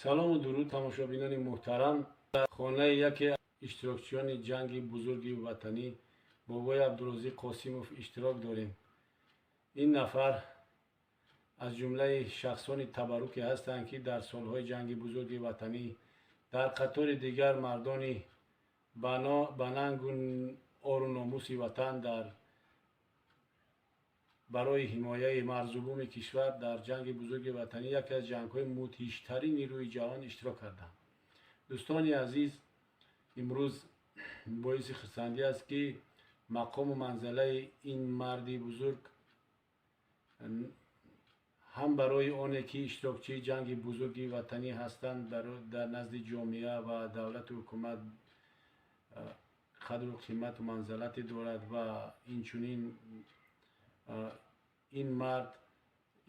Салому дуруд, тамошобинони муҳтарам. Хонаи яке иштирокчиёни ҷанги бузурги ватанӣ, бобои Абдурозиқ Қосимов, иштирок дорем. Ин нафар аз ҷумлаи шахсони табарруке ҳастанд, ки дар солҳои ҷанги бузурги ватанӣ дар қатори дигар мардони ба нангу ору номуси ватан дар барои ҳимояи марзубуми кишвар дар ҷанги бузурги ватанӣ, яке аз ҷангҳои мудҳиштарини рӯи ҷаҳон, иштирок карданд. Дӯстони азиз, имрӯз боиси хурсандӣ аст, ки мақому манзалаи ин марди бузург ҳам барои оне ки иштирокчии ҷанги бузурги ватанӣ ҳастанд, дар назди ҷомеа ва давлату ҳукумат қадру қимату манзалате дорад ва инчунин ин мард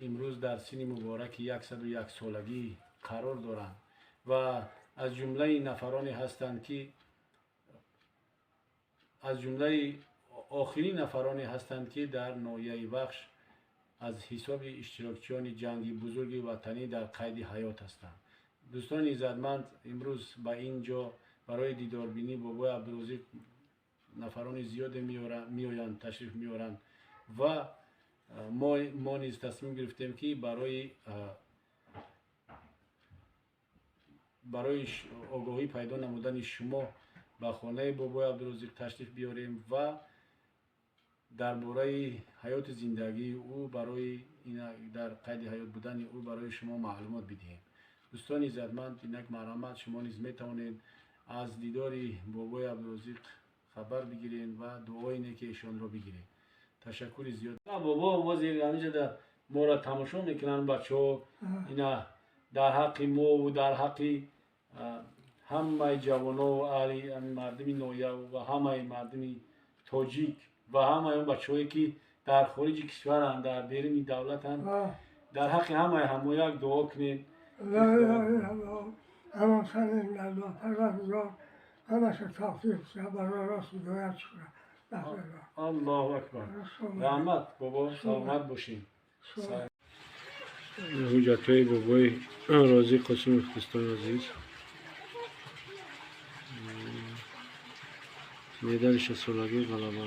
имрӯз дар синни мубораки 101 солагӣ қарор доранд ва аз ҷумлаи нафароне ҳастанд, ки аз ҷумлаи охирин нафароне ҳастанд, ки дар ноҳияи Вахш аз ҳисоби иштирокчиёни ҷанги бузурги ватанӣ дар қайди ҳаёт ҳастанд. Дӯстони иззатманд, имрӯз ба ин ҷо барои дидорбинӣ бобои Абдурозиқ нафарони зиёде меоянд, ташриф меоранд ва мо низ тасмим гирифтем, ки барои огоҳӣ пайдо намудани шумо ба хонаи бобои Абдурозиқ ташриф биёрем ва дар бораи ҳаёти зиндагии ӯ, барои дар қайди ҳаёт будани ӯ барои шумо маълумот бидиҳем. Дӯстони иззатманд, инак марҳамат, шумо низ метавонед аз дидори бобои Абдурозиқ хабар бигиред ва дуои неки эшонро бигиред. Ташаккури зиёд, бобо. Мо зери ҳаминҷода моро тамошо мекунанд бачаҳо. Ина дар ҳаққи мову дар ҳаққи ҳамаи ҷавонову аҳли мардуми ноҳия ва ҳамаи мардуми тоҷик ва ҳамаи он бачаҳое, ки дар хориҷи кишваранд, дар беруни давлатанд, дар ҳаққи ҳамаи ҳамо як дуо кунед. لا إله إلا الله. امام سلیم الله پروردگار همش توفیق برای راست هدایت شده. Аллоҳу акбар, раҳмат, бобо, саломат бошед. Ҳуҷҷатҳои бобои Розиқ Қосимов, дӯстони азиз, медали шастсолагии ғалаба.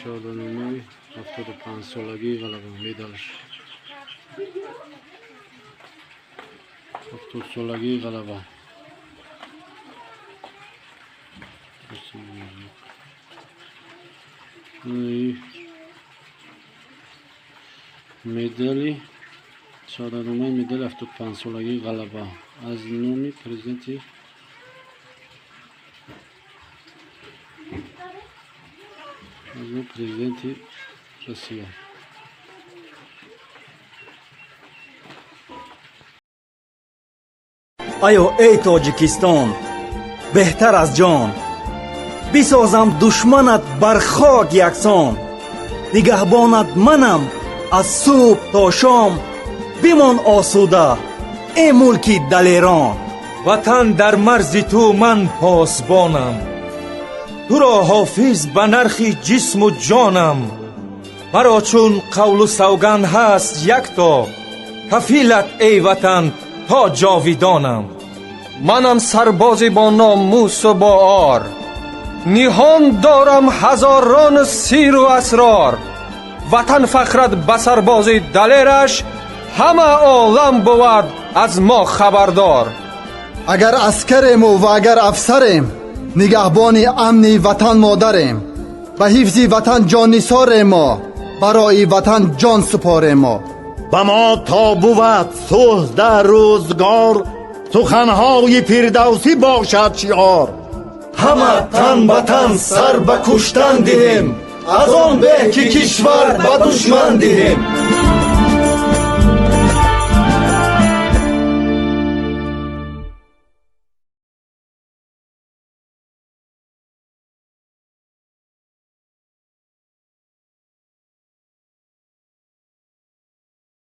Шаҳодатномаи 75-солагии ғалаба, медалш, 70-солагии ғалаба. Медали, шаҳодатномаи медали 75-солагии ғалаба аз номи президенти. Аз номи президенти Россия. Аё эй Тоҷикистон, беҳтар аз ҷон, бисозам душманат бар хок яксон. Нигаҳбонат манам аз субҳ то шом, бимон осуда, э мулки далерон. Ватан, дар марзи ту ман посбонам, туро ҳофиз ба нархи ҷисму ҷонам. Маро чун қавлу савганд ҳаст якто, кафилат, эй ватан, то ҷовидонам. Манам сарбозе бо номусу бо ор, ниҳон дорам ҳазорон сиру асрор. Ватан фахрад ба сарбози далераш, ҳама олам бувад аз мо хабардор. Агар аскарему ва агар афсарем, нигаҳбони амни ватан модарем. Ба ҳифзи ватан ҷоннисорем мо, барои ватан ҷон супорем мо. Ба мо то бувад сулҳ дар рӯзгор, суханҳои Фирдавсӣ бошад шиор. Ҳама тан ба тан сар ба куштан диҳем, аз он беҳ ки кишвар ба душман диҳем.